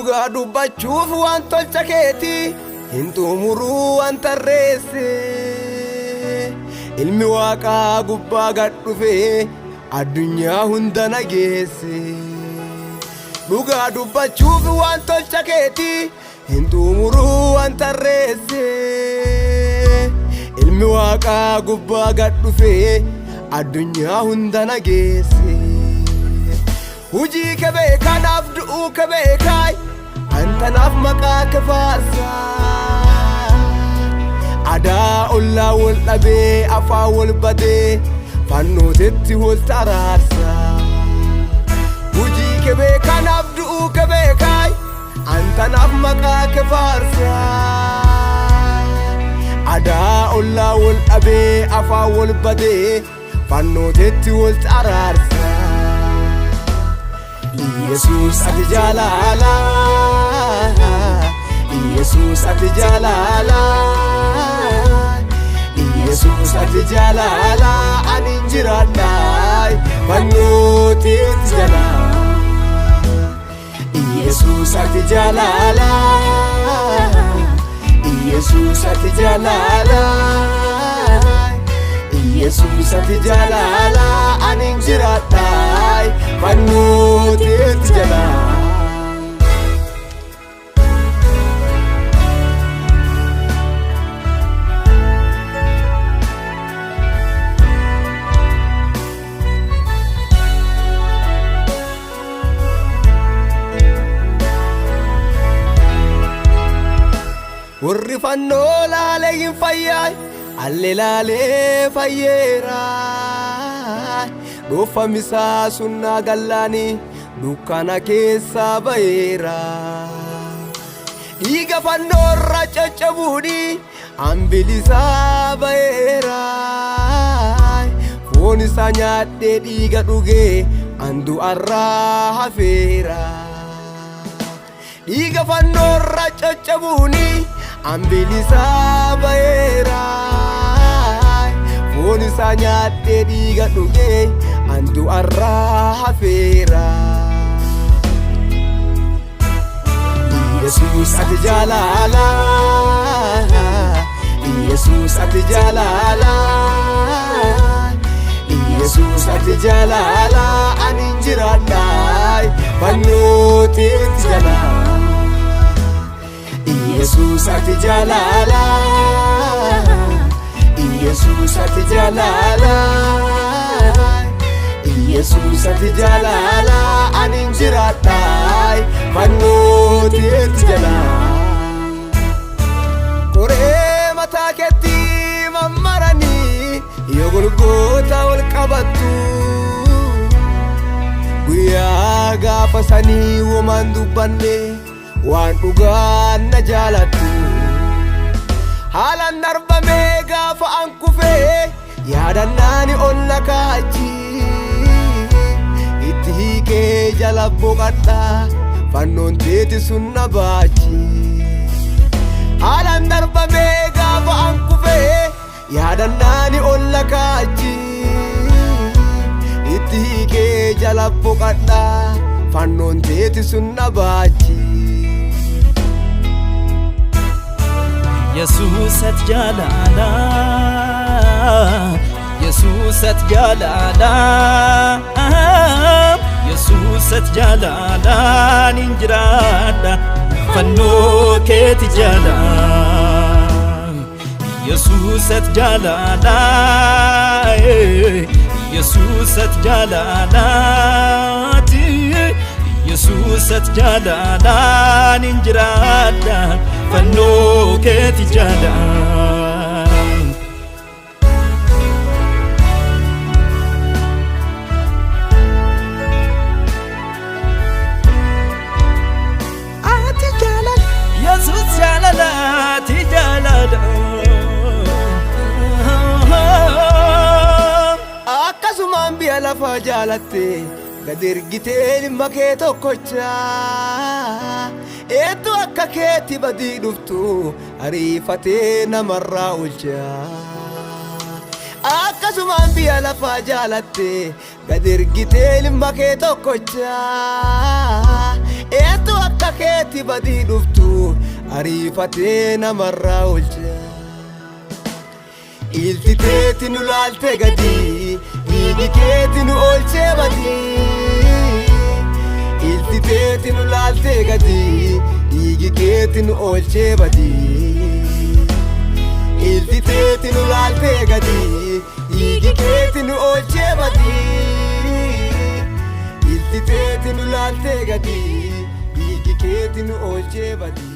Dhugaa dubbachuuf waan tolcha keeti hin xumuruu waan tarreesse. Ilmi waaqaa gubbaa gad dhufee addunyaa hunda nageesse. Dhugaa dubbachuuf waan tolcha keeti hin xumuruu waan tarreesse. Ilmi waaqaa gubbaa gad dhufee addunyaa hunda nageesse. Hujii kee beekanaaf du'uu kee beekaay antanaaf maqaa kee faarsaa. Adaa ollaa wal dhabee afaan wal badee fannootetti wal taraarsaa. Hujii kee beekanaaf du'uu kee beekaay antanaaf maqaa kee faarsaa. Adaa ollaa wal dhabee afaan wal badee fannootetti wal taraarsaa. Yesuus ati jaalala, Yesuus ati jaalala, Yesuus ati jaalala, ani hin jiraadha fannooteetti jala. Yesuus ati jaalala, Yesuus ati jaalala, Yesuus ati jaalala, ani hin jiraadha fannooteetti jala. Warri fannoo laalee hin fayyaa, alle laalee fayyeera. Dhoofamisaa sunnaa gallaanii dukkana keessaa baheera. Dhiiga fannoorra caccabuuni hambilisaa baheera. Foon isaa nyaadhee dhiiga dhugee andu'arraa hafeera. Dhiiga fannoorra caccabuuni hambilisaa baheera. Foon isaa nyaadhee dhiiga dhugee andu'arraa hafeera. Yesuus ati jaalala, Yesuus ati jaalala, Yesuus ati jaalala, ani hin jiraadha fannooteetti jala. Yesuus ati jaalala, Yesuus ati jaalala, Yesuus ati jaalala, ani hin jiraadha fannooteetti jala. Qoree mataa keetti mammaranii yoo golgoota wal qabattu. Guyyaa gaafa sanii womaan dubbanne waan dhugaan na jaalattu. Haalaan darbamee gaafa an kufee yaadannaani ol na kaachi. Itti hiikee jala boqadha fannoon teeti sun na baachi. Haalaan darbamee gaafa an kufee yaadannaani ol na kaachi. Itti hiikee jala boqadha fannoon teeti sun na baachi. Yesuus ati jaalala, Yesuus ati jaalala, Yesuus ati jaalala, nin jiraadha fannoo keeti jala. Yesuus ati jaalala, Yesuus ati jaalalaati, Yesuus ati jaalala, nin jiraadha fannoo keeti jala. Ati jaalala. Yesuus jaalala, ati jaalala. Akkasumaan biyya lafaa jaalatte gad ergitee ilma kee tokkocha. Eetu akka keetti badii dhuftu ariifatee namarraa oolcha. Akkasumaan biyya lafaa jaalatte gad ergitee ilma kee tokkocha. Eetu akka keetti badii dhuftu ariifatee namarraa oolcha. Ilti teeti nu laalte gadi, dhiigi keeti nu oolchee badii. Ilti teeti nu laalte gadi, dhiigi keeti nu oolchee badii. Ilti teeti nu laalte gadi, dhiigi keeti nu oolchee badii. Ilti teeti nu laalte gadi, dhiigi keeti nu oolchee badii.